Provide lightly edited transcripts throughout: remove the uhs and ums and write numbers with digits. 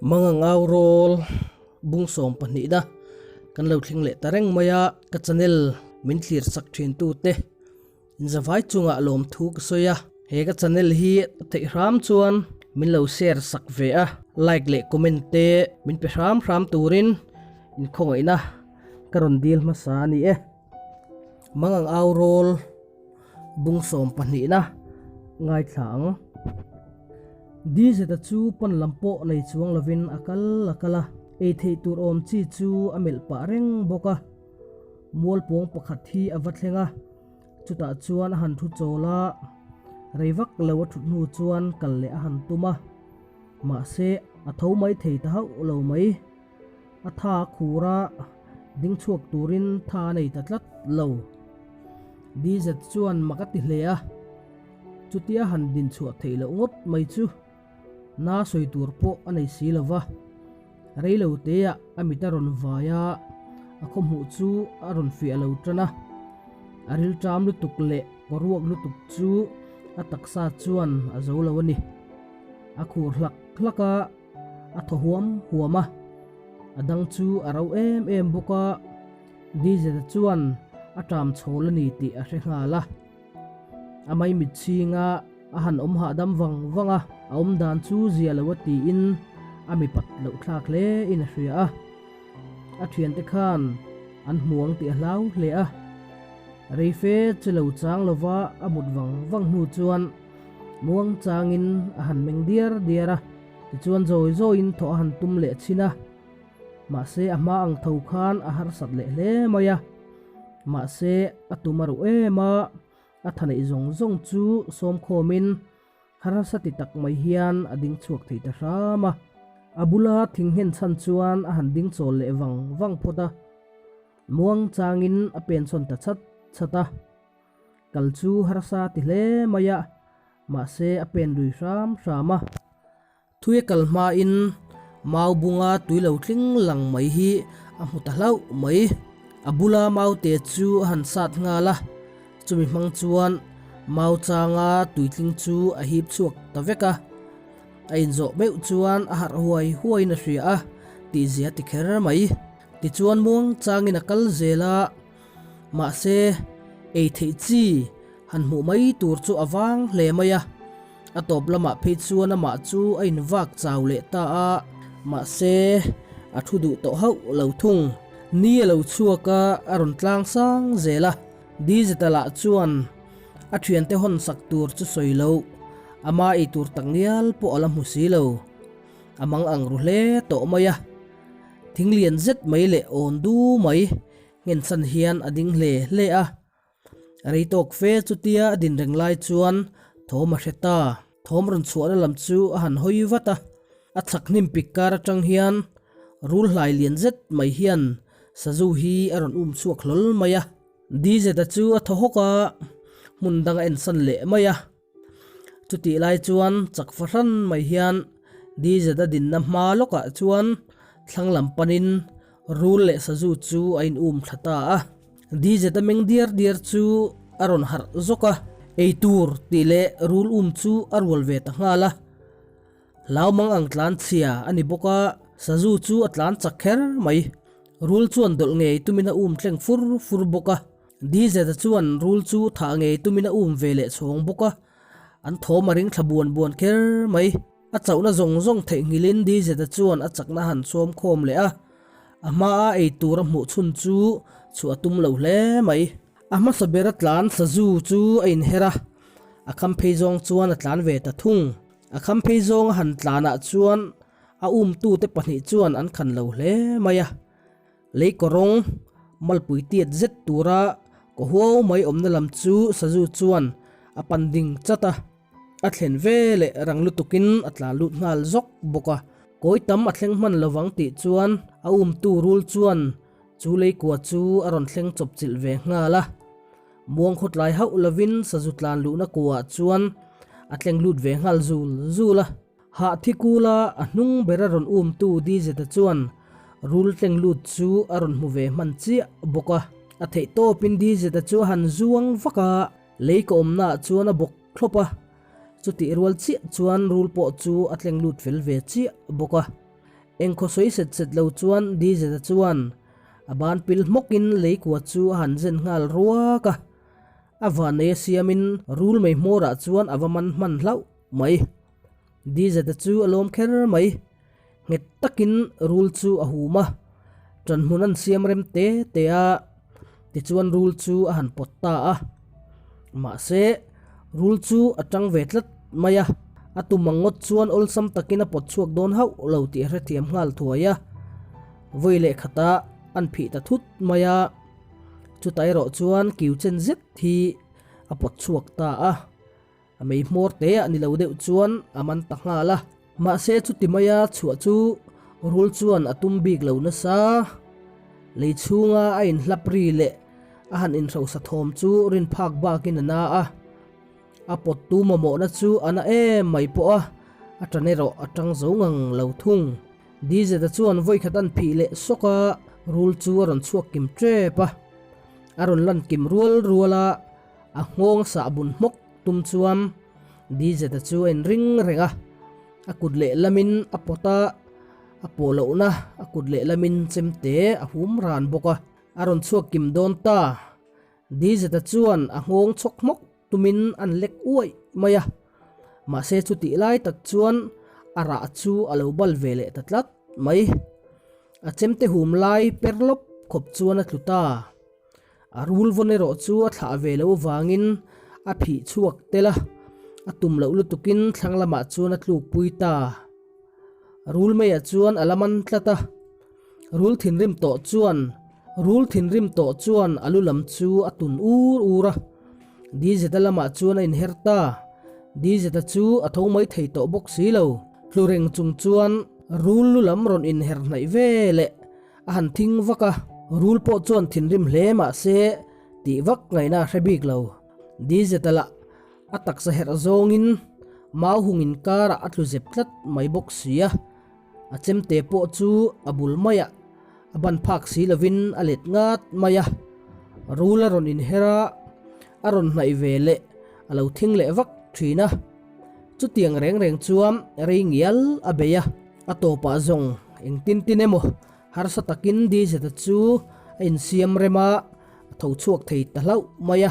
Mangang au rawl bung 12 na kan lo thleng leh ta reng mai a, ka channel min thlir chak thin tu te inzavai chungah lawmthu ka sawi a, he ka channel hi a theih hram chuan min lo share sak ve a, like leh comment te min pe hram hram turin inkhawngaihna ka rawn dil hmasa a ni e. Mangang au rawl bung 12 na ngaithla ang. Dizeta chu pan lam pawh nei chuang lovin a kal a kal a, ei theih tur awm chi chu a melh pah reng bawk a. Mualpawng pakhat hi a va thleng a, chutah chuan a han thu chawl a, rei vak lo a thut hnu chuan kal leh a han tum a, mahse a tho mai thei ta hauh lo mai. A tha a khur a, ding chhuak turin tha a nei ta tlat lo. DZ chuan mak a ti hle a, chutia han din chhuah theih loh ngawt mai chu na sawi tur pawh a nei si lo va. Rei lo teah a mit a rawn vai a, a khawhmuh chu a rawn fiah lo tan a. A rilṭam lutuk leh kawruak lutuk chu a taksa chuan a zo lo a ni. A khur hlak hlak a. A thaw huam huam a, a dang chu a ro em em bawk a, Dizeta chuan a ṭam chhawl a ni tih a hre nghal a. A maimit chhinga a han awm hahdam vang vang a, a awm dan chu zia lo a tiin a mipat loh thlak hle in a hria a. A ṭhiante khan an hmuang tih a hlau hle a. Reife che lo chang lova a mut vang vang hnu chuan muang changin a han meng diar diar a. Tichuan zawi zawiin thawh a han tum leh chhin a, mahse a hma ang tho khan a harsat leh hle mai a. Mahse a tum a ruh em a, a tha neih zawng zawng chu sawmkhawmin harsa ti tak mai hian a ding chhuak thei ta hram a. A bula thing nghen chhan chuan a han ding chawl leh vang vang phawt a, muang changin a pen chhawn ta chat chat a. Kal chu harsa ti hle mai a. Mahse a pen lui hram hram a. Thui a kal hmain mau bunga tui lo tling lang mai hi a hmu ta hlauh mai. A bula mau te chu a han sat nghal a, chumi hmang chuan mau changa tui tling chu a hip chhuak ta vek a. A inzawh meuh chuan a harh huai huaiin a hria a, tihzia ti kher mai. Tichuan muang changin a kal zel a. Mahse, ei theih chi han hmuh mai tur chu a vang hle mai a, a tawp lamah phei chuan amah chu a invak chau leh ta a, mahse, a thu duh tawh hauh lo thung. Ni a lo chhuak a, a rawn tlang sang zel a, Digital ah chuan a thiante hawn sak tur chu sawi loh, ama ei tur tak ngial pawh a la hmu si lo. A mang ang ru hle tawh mai a, thing lian zet mai leh awn du mai Nghenchhan hian a ding hle hle a, rei tawk fe chutia a din reng lai chuan thawm a hre ta. Thawm rawn chhuahna lam chu a han hawi vat a, a chhak hnim pik kar atang hian rul hlai lian zet mai hian sazu hi a rawn um chhuak hlawl mai a. Dizeta chu a thaw hawk a, hmun dang a ensan leh mai a. Chutih lai chuan chak fahran mai hian Dizeta dinna hma lawkah chuan thlang lam panin rul leh sazu chu a in um thla ta a. Dizeta meng diar diar chu a rawn harh zawk a, ei tur tih leh rul um chu a rual ve ta nghal a. Hlau mang ang tlan chhia a ni bawk a, sazu chu a tlan chak kher mai. Rul chuan dawlh ngei tumin a um tleng fur fur bawk a. Dizeta chuan rul chu thah ngei tumin a um ve leh chhawng bawk a, an thawm a ring thla buan buan kher mai. A chauhna zawng zawng theihnghilhin Dizeta chuan a chakna han chhawm khawm leh a, a hmaa ei tur a hmuh chhun chu chhuah a tum lo hle mai. A hmasa ber a tlan sazu chu a inher a, a kham phei zawng chuan a tlan ve ta thung. A kham phei zawng a han tlanah chuan a umtute pahnih chuan an khan lo hle mai a. Lei kawrawng malpui tiat zet tura kaw huau mai awmna lam chu sazu chuan a pan ding chat a, a thlen ve leh rang lutukin a tlan lut nghal zawk bawk a. Kawi tam a thleng hman lovang tih chuan a umtu rul chuan chu lei kua chu a rawn thleng chawp chilh ve nghal a. Muang khawtlai hauh lovin sazu tlan luhna kuaah chuan a tleng lut ve nghal zul zul a. Hah thi kula a hnung bera rawn umtu Dizeta chuan rul tleng lut chu a rawn hmu ve hman chiah bawk a. A theih tawpin Dizeta chu a han zuang vak a, lei ka awmnaah chuan a bawk thlawp a. Chutih rual chiah chuan rul pawh chu a tleng lut fel ve chiah bawk a. Engkhaw sawi set set lo chuan Dizeta chuan a ban pil hmawkin lei kua chu a han zen nghal ruak a. A vannei a siamin rul mei hmawrah chuan a va man hman hlauh mai. Dizeta chu a lawm kher mai. Nghet takin rul chu a hum a, ṭanhmun an siam rem te te a, tichuan rul chu a han pawt ta a. Mahse, rul chu a ṭang ve tlat mai a, a tum ang ngawt chuan awlsam takin a pawt chhuak dawn hauh lo tih a hrethiam nghal thuai a. Vawi leh khatah an phih ta thut mai a, chutah erawh chuan kiu chen zet hi a pawt chhuak ta a. A mei hmawr te ah ni lo deuh chuan a man ta nghal a. Mahse chuti maia chhuah chu rul chuan a tum bik lo nasa. Lei chhunga a inhlap ri leh a han inhrosa thawm chu rin phak bakin a na a. A pawttu mamawhna chu a na em mai pawh a, a ṭan erawh a ṭang zo ngang lo thung. Dizeta chuan vawikhat an phih leh sawk a, rul chu a rawn chhuak kim ṭep a. A rawn lan kim rual rual a. A nghawng sah bun hmawk tum chuan Dizeta chu a inring reng a, a kut lehlamin a pawt a, a pawh lohna a kut lehlamin chemte a hum ran bawk a, a rawn chhuak kim dawn ta. Dizeta chuan a nghawng chhawk hmawk tumin an lek uaih mai a, mahse chutih lai tak chuan a rah chu a lo bal ve leh ta tlat mai. A chemte hum lai per lawp khawp chuan a tlu ta. A rul vawn erawh chu a thlah ve loh vangin a phih chhuak tel a, a tum loh lutukin thlang lamah chuan a tlukpui ta. Rul meiah chuan a la man tlat a, rul thinrim tawh chuan rul thinrim tawh chuan a lu lam chu a tun ur ur a, Dizeta lamah chuan a inher ta. Dizeta chu a tho mai thei tawh bawk si lo, tlu reng chung chuan rul lu lam rawn inher hnaih ve leh A han thing vak a, rul pawh chuan thinrim hle mah se tih vak ngaihna a hre bik lo. Dizeta lah a taksa herh zawngin mau hung inkarah a tlu zep tlat mai bawk si a, a chemte pawh chu a bul maiah a ban phak si lovin a let ngat mai a. Rul a rawn inher a, a rawn hnaih ve leh a lo thing leh vak thin a. Chutiang reng reng chuan rei ngial a bei a, a tawpah zawng engtin tin emaw harsa takin Dizeta chu a insiam rem a, a tho chhuak thei ta hlauh mai a.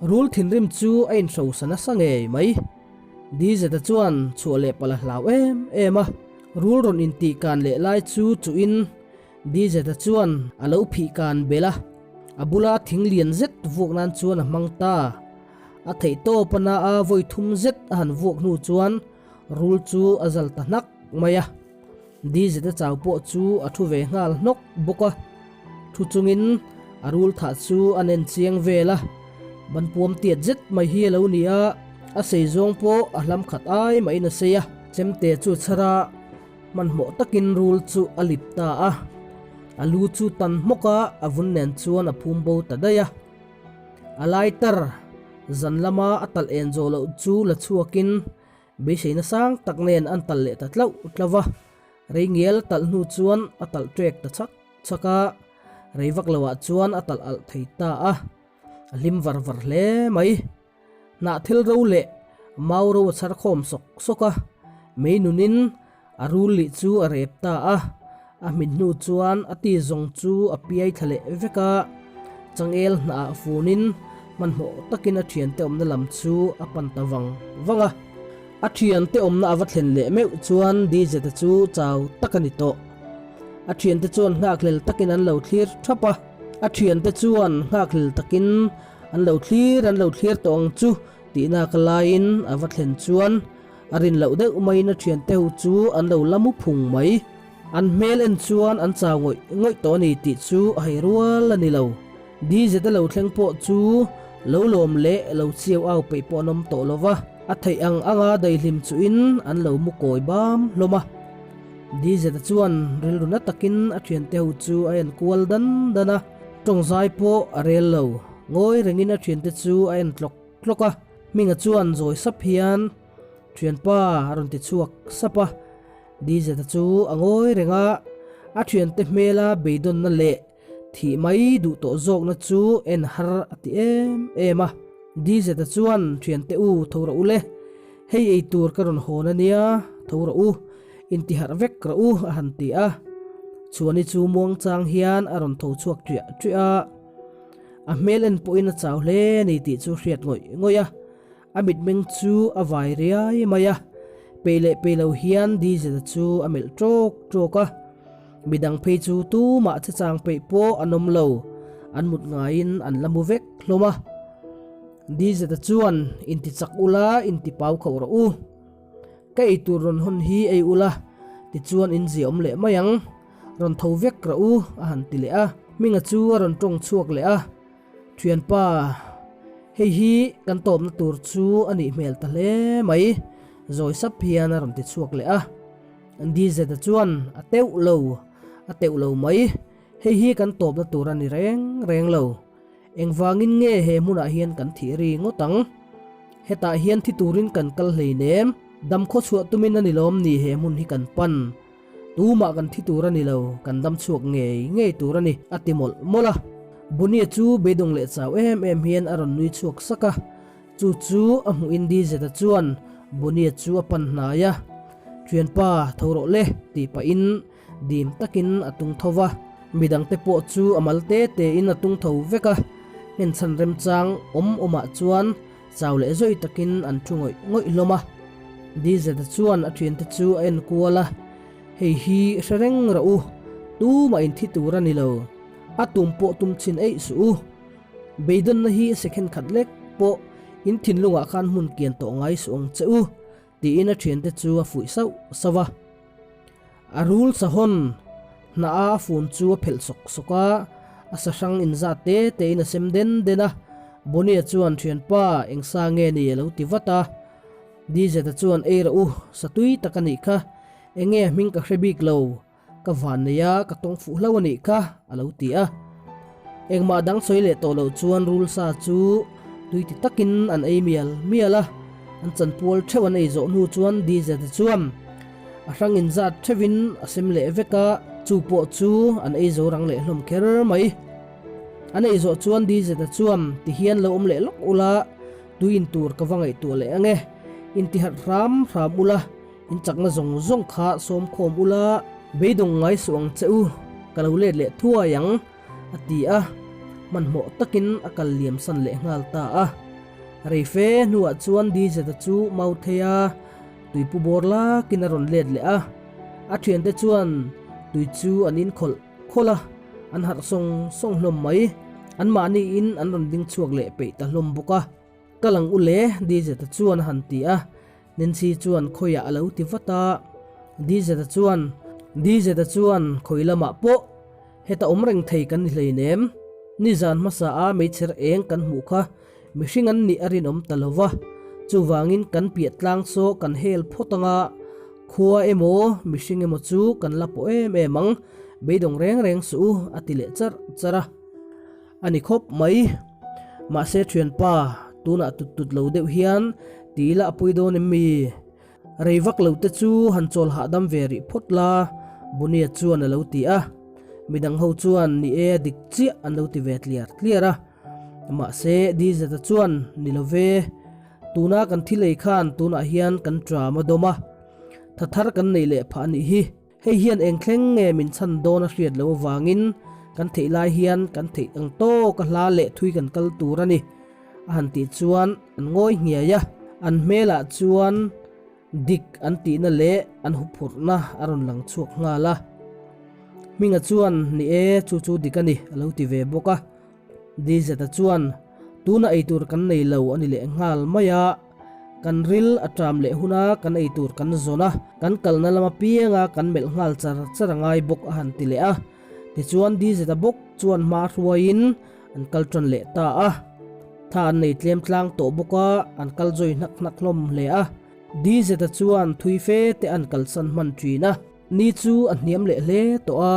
Rul thinrim chu a inhrosa nasa ngei mai. Dizeta chuan chhuah leh palh a hlau em em a, rul rawn intih kan leh lai chu chuhin Dizeta chuan a lo phih kan belh a, a bula thing lian zet vuak nan chuan a hmang ta. A theih tawp a na a vawi thum zet a han vuak hnu chuan rul chu a zal ta hnak mai a. Dizeta chau pawh chu a thu ve nghal hnawk bawk a. Thu chungin a rul thah chu a nen chiang vel a. Banpuam tiat zet mai hi a lo ni a, a sei zawng pawh a hlam khat ai mahin a sei a. Chemte chu chhar a, hmanhmawh takin rul chu a lip ta a. A lu chu tan hmawk a, a vun nen chuan a phum bo ta daih a. A lighter zan lama a talh en zawh loh chu la chhuakin beiseina sang tak nen an talh leh ta tlauh tlauh va, rei ngial talh hnu chuan a talh ṭek ta chak chak a, rei vak loah chuan a talh alh thei ta a, a hlim var var hle mai. Hnah thil ro leh mau ro a chhar khawm sawk sawk a, mei nunin a rul lih chu a rep ta a, a hmin hnu chuan a ti zawng chu a piai thla leh vek a, changel hnah ah funin hmanhmawh takin a thiante awmna lam chu a pan ta vang vang a. A thiante awmna a va thlen leh meuh chuan Dizeta chu chau tak a ni tawh. A thiante chuan nghakhlel takin an lo thlir thap a, a thiante chuan nghakhlel takin An lo thlir, an lo thlir tawh ang chu tihna ka laiin a va thlen chuan a rin loh deuh maiin a thiante ho chu an lo la mu phung mai. An hmel en chuan an chau ngawih ngawih tawh a ni tih chu a hei rual a ni lo. Dizeta lo thleng pawh chu lo lawm leh lo chiau au peih pawh an awm tawh lo va, a theih ang anga daihlim chuhin an lo mu kawi bam hlawm a. Dizeta chuan rilru na takin a thiante ho chu a en kual dan dan a. Tawngzai pawh a rel lo. Ngawi rengin a thiante chu a en tlawk tlawk a. Hminga chuan zawi sap hian, Thianpa a rawn ti chhuak sap a. Dizeta chu a ngawi reng a, a thiante hmela beidawnna leh thih mai duh tawh zawkna chu en har a ti em em a. Dizeta chuan, Thiante u, tho rawh u le. Hei ei tur ka rawn hawn a nia, tho rawh u. Intiharh vek rawh u, a han ti a. Chhuani chu muangchang hian a rawn tho chhuak ṭiah ṭiah a. A hmel en pawhin a chau hle a ni tih chu hriat ngawih ngawih a. A mitmeng chu a vai riai mai a. Peih leh peih lo hian Diesel chu a melh ṭawk ṭawk a. Midang phei chu tumah che chang peih pawh an awm lo, an mut ngaiin an la mu vek hlawm a. Diesel chuan, Inti chak ula, inti pau khauh rawh u. Ka ei tur rawn hawn hi ei ula, tichuan in ziah awm leh mai ang. Rawn tho vek rawh u, a han ti leh a. Hminga chu a rawn tawng chhuak leh a, Thianpa, hei hi kan tawpna tur chu a nih hmel ta hle mai, zawi sap hian a rawn ti chhuak leh a. DZ-a chuan, A teuh lo, a teuh lo mai. Hei hi kan tawpna tur a ni reng reng lo. Engvangin nge he hmunah hian kan thih ri ngawt ang? Hetah hian thi turin kan kal hleinem, dam khaw chhuah tumin a ni lawm ni he hmun hi kan pan. Tumah kan thi tur a ni lo, kan dam chhuak ngei ngei tur a ni, a ti mawlh mawlh a. Bunia chu beidawng leh chau em em hian a rawn nui chhuak sak a, chu chu a hmuhin Dizeta chuan Bunia chu a pan hnai a, Thianpa, tho rawh le, tih pahin Dim takin a tung tho va, midangte pawh chu a mal te tein a tung tho vek a, nghenchhan remchang awm awmah chuan chau leh zawi takin an thu ngawih ngawih hlawm a. Dizeta chuan a thiante chu a en kual a, Hei hi hre reng rawh u, tumah in thi tur a ni lo, a tum pawh tum chhin eih suh u. Beidawnna hi second khat lek pawh in thinlungah khan hmun kian tawh ngai suh ang che u, tiin a thiante chu a fuih sauh sauh a. A rul sahawn hnah a fun chu a phelh sawk sawk a, a sa hrang inzat te tein a sem den den a. Bonnie-a chuan, Thianpa, eng sa nge ni? a lo ti vat a. Dizeta chuan, Ei rawh u, sa tui tak a nih kha, eng nge hming ka hre bik lo, ka van nei a, ka tawng fuh hlo a nih kha, a lo ti a. Engmah dang sawi leh tawh loh chuan rul sa chu tui ti takin an ei mial mial a, an chanpual theuh an ei zawh hnu chuan Dizeta chuan a hrang inzat theuhin a sem leh vek a, chu pawh chu an ei zo rang leh hlawm kher mai. An ei zawh chuan Dizeta chuan tihian lo awm leh lawk ula, tui in tur ka va ngaihtuah leh ang e, intiharh hram hram ula, In chakna zawng zawng kha sawmkhawm ula, beidawng ngai suh ang che u, ka lo let leh thuai ang, a ti a, hmanhmawh takin a kal liam san leh nghal ta a. Reife hnuah chuan Dizeta chu Mautheia tuipu bawr lakin a rawn let leh a, a thiante chuan tui chu an inkhawlh khawlh a, an harh sawng sawng hlawm mai, anmahniin an rawn ding chhuak leh peih ta hlawm bawk a. Ka lang u le, Dizeta chuan a han ti a. Nancy chuan khawiah a lo ti vat a. Dizeta chuan, Dizeta chuan khawi lamah pawh heta awm reng thei kan ni hleinem. Nizan hmasa a meichher eng kan hmuh kha mihring an nih a rinawm ta lo va, chuvangin kan piah tlang saw kan hel phawt anga khua emaw mihring emaw chu kan la pawh em em ang, beidawng reng reng suh u a ti leh charh charh a. A ni khawp mai. Mahse thianpa, tunah tut tut lo deuh hian ti ila a pui dawn em mi? Rei vak lo te chu han chawl hahdam ve rih phawt la, Bunia chuan a lo ti a. Midang ho chuan ni e a dik chiah an lo ti ve tliar tliar a. Mahse Dizeta chuan ni lo ve, tuna kan thil ei khan tunah hian kan tram a dawm a, tha thar kan nei leh phah a nih hi. Hei hian eng thleng nge min chhan dawn a hriat loh avangin kan theih lai hian kan theih ang tawk a hla leh thui kan kal tur a ni a han tih chuan an ngawi hniai a, an hmelah chuan dik an tihna leh an huphurhna a rawn lang chhuak nghal a. Hminga chuan ni e chu chu dik a ni a lo ti ve bawk a. Dizeta chuan tuna eitur kan nei lo a ni leh nghal mai a. Kan ril a ṭam leh huna kan ei tur kan zawn a, kan kalna lam apianga kan melh nghal char char a ngai bawk a han ti leh a. Tichuan Dizeta bawk chuan hma hruaiin an kal ṭan leh ta a. Tha an nei tlem tlang tawh bawk a, an kal zawi hnak hnak hlawm hle a. Dizeta chuan thui fe te an kalsan hman ṭhin a. Ni chu a hniam leh hle tawh a.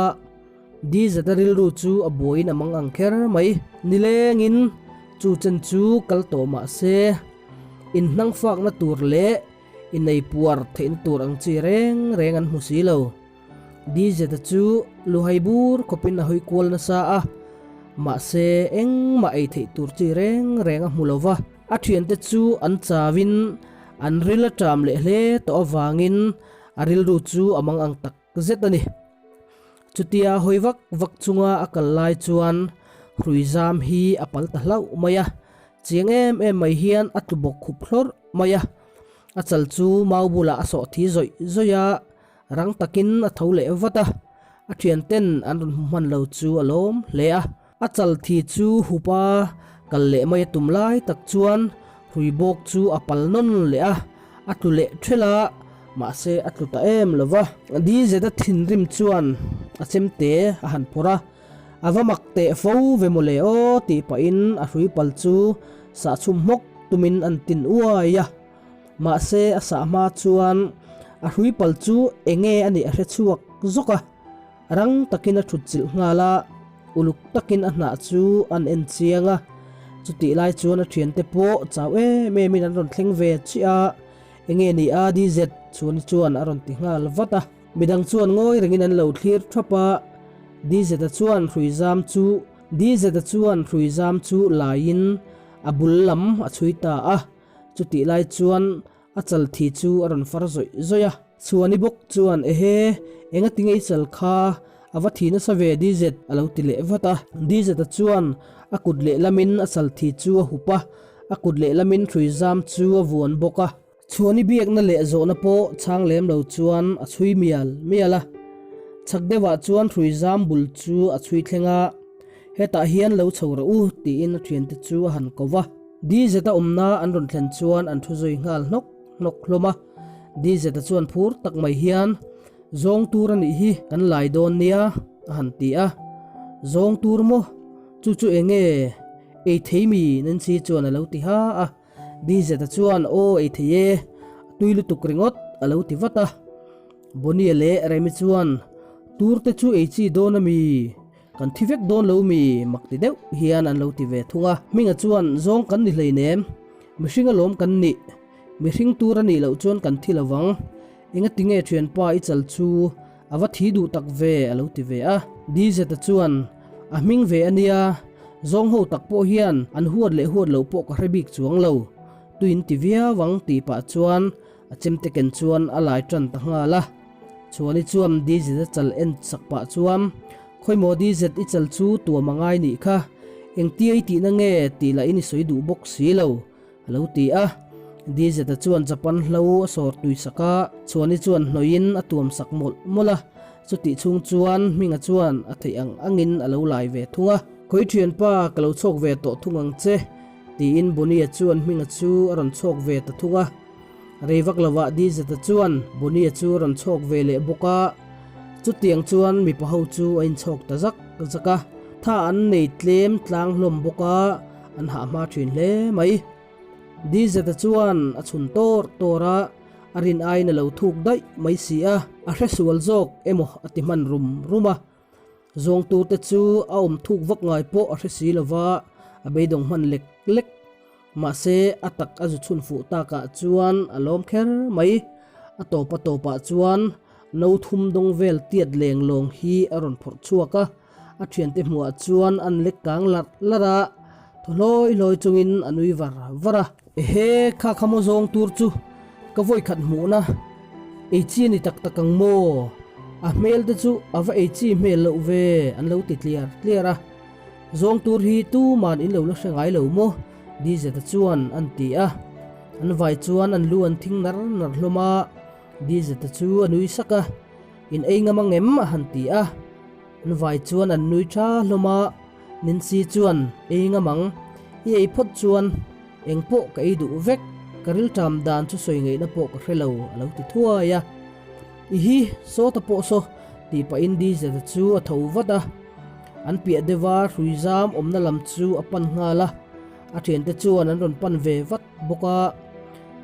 Dizeta rilru chu a buaiin a mang ang kher mai. Nilengin chu chen chu kal tawh mah se, inhnang fakna tur leh inei puar theihna tur ang chi reng reng an hmu si lo. Dizeta chu luhai bur khawpin a hawi kual nasa a, mahse engmah ei theih tur chi reng reng a hmu lo va. A thiante chu an chauin an ril a ṭam leh hle tawh avangin. A rilru chu a mang ang tak zet a ni. Chutia hawi vak vak chunga a kal lai chuan hrui zam hi a pal ta hlauh mai a, chiang em em mai hian a tlu bawk khup hlawrh mai a. A chal chu mau bulah a sawh thi zawih zawih a, rang takin a tho leh vat a, a thianten an rawn hmu hman lo chu a lawm hle a. A chal thi chu hup a kal leh mai a tum lai tak chuan hrui bawk chu a pal nawn leh a, a tlu leh ṭhelh a, mahse a tlu ta em lo va. Dizeta thinrim chuan a chemte a han phawrh a, a va mak teh fo ve maw le aw tih pahin a hrui pal chu sah chhum hmawk tumin an tin uai a. Mahse a sah hma chuan a hrui pal chu enge a nih a hre chhuak zawk a. Rang takin a thut chilh nghal a, uluk takin a hnah chu an en chiang a. Chutih lai chuan a thiante pawh chau em emin an rawn thleng ve chiah a, Enge ni a DZ chuan chuan a rawn ti nghal vat a. Midang chuan ngawi rengin an lo thlir thap a, DZ-a chuan hrui zam chu DZ-a chuan hrui zam chu laiin a bul lam a chhui ta a. Chutih lai chuan A chal thi chu a rawn far zawih zawih a. Chhuani bawk chuan, Ehe, enga tinge i chal kha? A va thi nasa ve DZ a lo ti leh vat a. DZ-a chuan a kut lehlamin a chal thi chu a hup a, a kut lehlamin hrui zam chu a vuan bawk a. Chhuani biakna leh zawhna pawh chhang lem lo chuan a chhui mial mial a. Chhak deuhah chuan hrui zam bul chu a chhui thleng a, Hetah hian lo chho rawh u, tiin a thiante chu a han ko va. DZ-a awmna an rawn thlen chuan an thu zui nghal hnawk hnawk hlawm a. DZ-a chuan phur tak mai hian, Zawng tur a nih hi, kan lai dawn nia, a han ti a. Zawng tur maw? Chu chu eng nge? Ei thei mi? Nancy chuan a lo ti ha a. DZ-a chuan, Aw, ei thei e, a tui lutuk ringawt, a lo ti vat a. Bonnie leh Remi chuan, Tur te chu ei chi dawn a mi? Kan thi vek dawn lo mi mak ti deuh hian an lo ti ve thung a. Hminga chuan zawng kan ni hleinem, mihring alawm kan nih, mihring tur a nih loh chuan kan thi lo vang, enga tinge thianpa i chal chu a va thi duh tak ve a lo ti ve a. DZ-a chuan a hming ve a nia, zawng ho tak pawh hian an huat leh huat loh pawh ka hre bik chuang lo, tuin ti viau ang tih pah chuan a chemte ken chuan a lai tan ta nghal a. Chuani chuan DZ a chal en chak pah chuan, Khawimaw DZ i chal chu tuam a ngai nih kha, engtia i tihna nge tih lah in i sawi duh bawk si lo, a lo ti a. DZ a chuan Japan hlo a sawr tui sak a, Chuani chuan hnawiin a tuam sak mawlh mawlh a, chutih chhung chuan Hminga chuan a theih ang angin a lo lai ve thung a. Khawi thianpa, ka lo chhawk ve tawh thung ang che, tiin Bonnie-a chuan Hminga chu a rawn chhawk ve ta thung a. Rei vak lovah Dizeta chuan Bonnie-a chu a rawn chhawk ve leh bawk a, chutiang chuan mipa ho chu a inchhawk ta zak zak a. Tha an nei tlem tlang hlawm bawk a, an hah hma thin hle mai. Dizeta chuan a chhun tawr tawr a, a rin aiin a lo thuk daih mai si a, a hresual zawk emaw a ti hman rum rum a. Zawng turte chu a awm thuk vak ngai pawh a hre si lova, a beidawng hman lek lek. Mahse, a tak a zu chhun fuh takah chuan a lawm kher mai. A tawp a tawpah chuan no thum dawng vel tiat leng lawng hi a rawn phawrh chhuak a, a thiante hmuhah chuan an lek kang larh larh a, thaw hlawi hlawi chungin a nui var var a. Ehe, kha kha maw zawng tur chu ka vawi khat hmuhna ei chi a ni tak tak ang maw? A hmel te chu a va ei chi hmel loh ve an lo ti tliar tliar a. Zawng tur hi tuman in lo la hre ngai lo maw? DZ-a chuan an ti a. An vai chuan an lu an thing nar nar hlawm a. DZ-a chu a nui sak a, In ei ngam ang em? a han ti a. An vai chuan an nui tha hlawm a. Nancy chuan, Ei ngam ang. I ei phawt chuan eng pawh ka ei duh vek. Ka rilṭam dan chu sawi ngaihna pawh ka hre lo, a lo ti thuai a. I hi, sawta pawh saw, tih pahin DZ-a chu a tho vat a. An piah deuha hrui zam awmna lam chu a pan nghal a, a thiante chuan an rawn pan ve vat bawk a.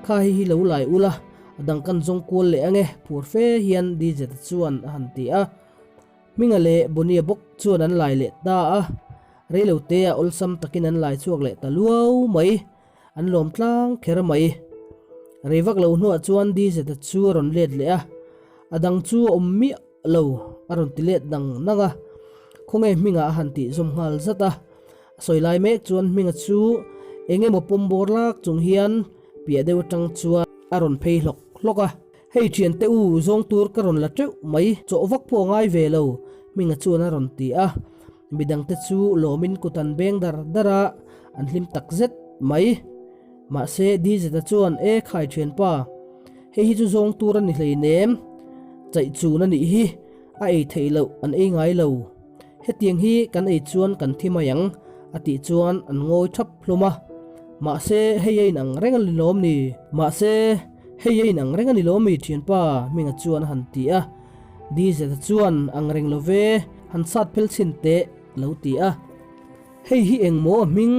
Kha hei hi lo lai ula, a dang kan zawng kual leh ange, phur fe hian DZ-a chuan a han ti a. Hminga leh Bonnie-a bawk chuan an lai leh ta a, reilote-ah awlsam takin an lai chhuak leh ta luau mai. An lawm tlang kher mai. Rei vak lo hnuah chuan DZ-a chu a rawn let leh a, a dang chu a awm miah lo a rawn ti let nang nang a. Khawnge Hminga a han tih zawm nghal zat a. A sawi lai mek chuan Hminga chu eng emaw pawm bawr lak chung hian piah deuh atang chuan a rawn phei hlawk hlawk a. Hei thiante u, zawng tur ka rawn la teuh mai, chawh vak pawh a ngai ve lo, Hminga chuan a rawn ti a. Midangte chu lawmin kut an beng dar dar a, an hlim tak zet mai. Mahse, Dizeta chuan, E khai thianpa, hei hi chu zawng tur a ni hleinem, chaih chun a nih hi, a ei theih loh an ei ngai lo. Hetiang hi kan ei chuan kan thi mai ang, a tih chuan an ngawi thap hlawm a. Mahse, hei a inang reng a ni lawm ni? Mahse, hei a inang reng a ni lawm mi thianpa? Hminga chuan a han ti a. Dizeta chuan, Ang reng lo ve, han sat phel chhin teh, a lo ti a. Hei hi engmaw a hming?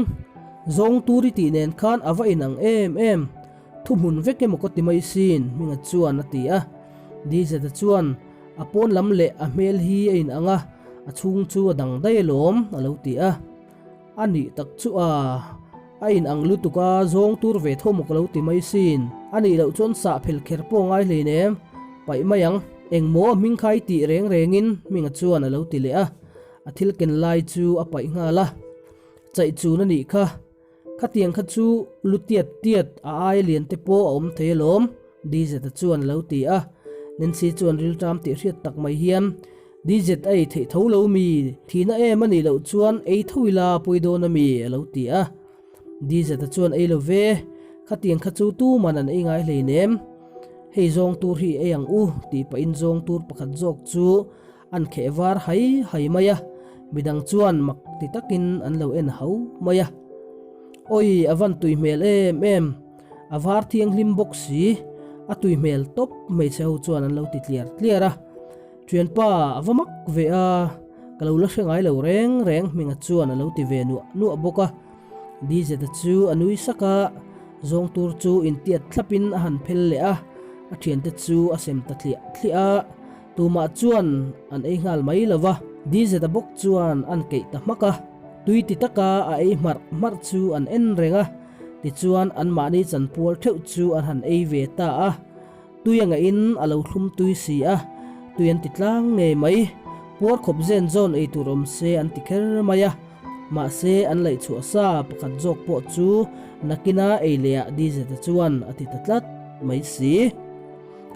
Zawng tur i tih nen khan a va inang em em. Thuhmun vek emaw ka ti mai sin, Hminga chuan a ti a. Dizeta chuan, A pawn lam leh a hmel hi a inang a, a chhung chu a dang daih alawm, a lo ti a. A nih tak chu a, a inang lutuk a, zawng tur ve tho maw ka lo ti mai sin. A nih loh chuan sah phel kher pawh a ngai hleinem, paih mai ang. Engmaw a hming kha i tih reng rengin, Hminga chuan a lo ti leh a. A thil ken lai chu a paih nghal a. Chaih chun a nih kha. Khatiang kha chu lu tiat tiat a aia lian te pawh a awm thei alawm, Dizeta chuan a lo ti a. Nancy chuan rilṭam tih hriat tak mai hian, Dizet a ei theih tho lo mi, thihna em a nih loh chuan ei tho ila pawi dawn a mi, a lo ti a. Dizeta chuan ei lo ve, khatiang kha chu tuman an ei ngai hleinem. Hei zawng tur hi ei ang u, tih pahin zawng tur pakhat zawk chu An kheh var hai hai mai a, midang chuan mak ti takin an lo en hau mai a. Awi, a van tui hmel em em, a var thianghlim bawk si, a tui hmel tawp hmeichhe ho chuan an lo ti tliar tliar a. Thianpa, a va mak ve a, ka lo la hre ngai lo reng reng Hminga chuan a lo ti ve nuah nuah bawk a. Dizeta chu a nui sak a, zawng tur chu intiat thlapin a han phel leh a, a thiante chu a sem ta thliah thliah a. Tumah chuan an ei nghal mai lo va, Dizeta bawk chuan an keih ta hmak a. Tui ti taka a ei hmarh hmarh chu an en reng a, tichuan anmahni chanpual theuh chu an han ei ve ta a. Tui a ngahin a lo thlum tui si a, tui an ti tlang ngei mai. Puar khawp zen zawn ei tur awm se an ti kher mai a. Mahse an laih chhuah sa pakhat zawk pawh chu nakina ei leh ah Dizeta chuan a ti ta tlat mai si.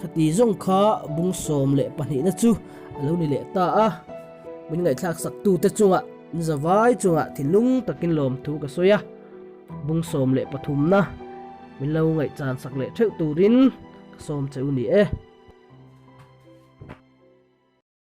Khati zawng kha bung 12 na chu a lo ni leh ta a. Min ngaihthlak sak tute chungah zavai chungah thinlung takin lawmthu ka sawi a. Bung 13 na min lo ngaihchan sak leh theuh turin ka sawm che u ni e.